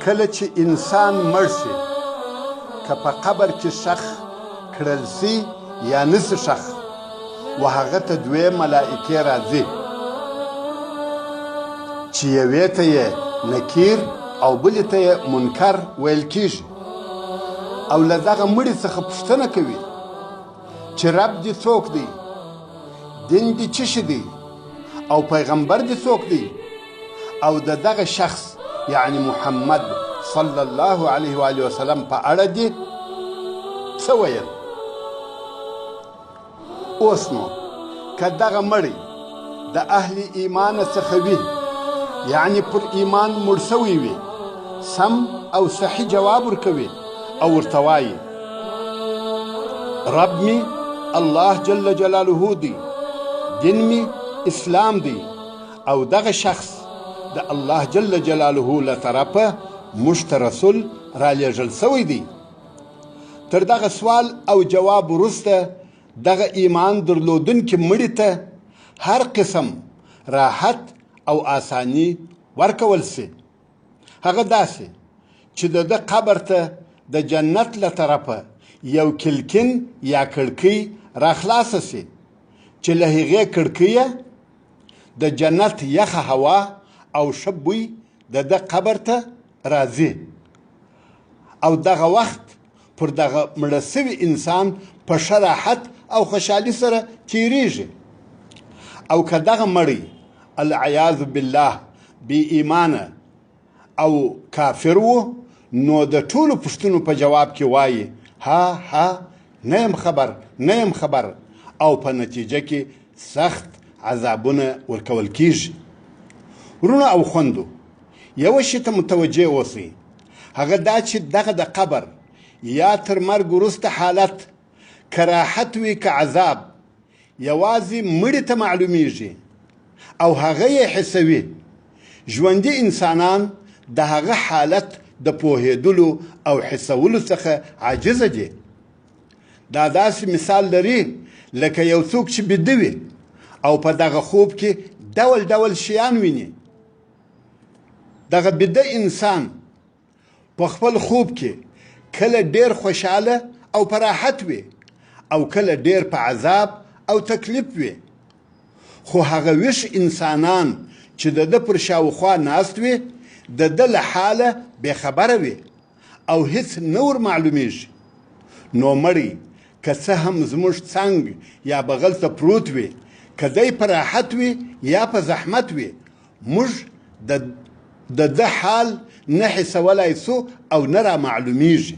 کله چې انسان مړ شي، که په قبر کې ښخ کړل شي یا نه شي ښخ، و هغه ته دوې ملائکې راځي چې یوې ته یې نکیر او بلې ته یې منکر ویل کیږي او له دغه مړي څخه پوښتنه کوي چې رب دې څوک دی، دین دې څه شي دی او پیغمبر دې څوک دی، او د دغه شخص یعنی محمد صلی الله علیه و آله وسلم په اړه دې څه ویل. اوس نو که دغه مړی د اهل ایمان څخه وي، یعنی پر ایمان مړ شوی وي، سم او صحیح جواب ورکوي او ورته وایي رب می الله جل جلاله دی، دین می اسلام دی، او دغه شخص د الله جل جلاله له طرفه موږ ته رسول رالیږل شوی دی. تر دغه سوال او جواب وروسته دغه ایمان درلودونکي مړي ته هر قسم راحت او آسانی ورکول شي، هغه داسې چې د ده قبر ته د جنت له طرفه یو کلکین یا کړکۍ راخلاصه شي چې له هغې کړکیه د جنت یخه هوا او ښه بوی د ده قبر ته راځي او دغه وخت پر دغه مړه سوي انسان په ښه راحت او خوشحالي سره تیریږي. او که دغه مړی العیاذ بالله بې ایمانه او کافر وو، نو د ټولو پوښتنو په جواب کې وایي ها ها نه یم خبر، نه یم خبر، او په نتیجه کې سخت عذابونه ورکول کیږي. وروڼو او خوندو، یوه شي ته متوجه اوسئ، هغه دا چې دغه د قبر یا تر مرګ وروسته حالت که راحت وي که عذاب، یوازې مړي ته معلومیږي او هغه یې حسوي. ژوندي انسانان د هغه حالت د پوهېدلو او حسولو څخه عاجزه دي. دا داسې مثال لري لکه یو څوک چې بیده وي او په دغه خوب کې ډول ډول شیان ویني. دغه بیده انسان په خپل خوب کې کله ډیر خوشحاله او په راحت وي او کله ډیر په عذاب او تکلیف وي، خو هغه ویښ انسانان چې د ده پر شاوخوا ناست وي د ده له حاله بېخبره وي او هیڅ نه ور معلومیږي. نو مړی که څه هم زموږ څنګ یا بغل ته پروت وي، که دی په راحت وي یا په زحمت وي، موږ د ده حال نه حسولای سو او نه را معلومیږي.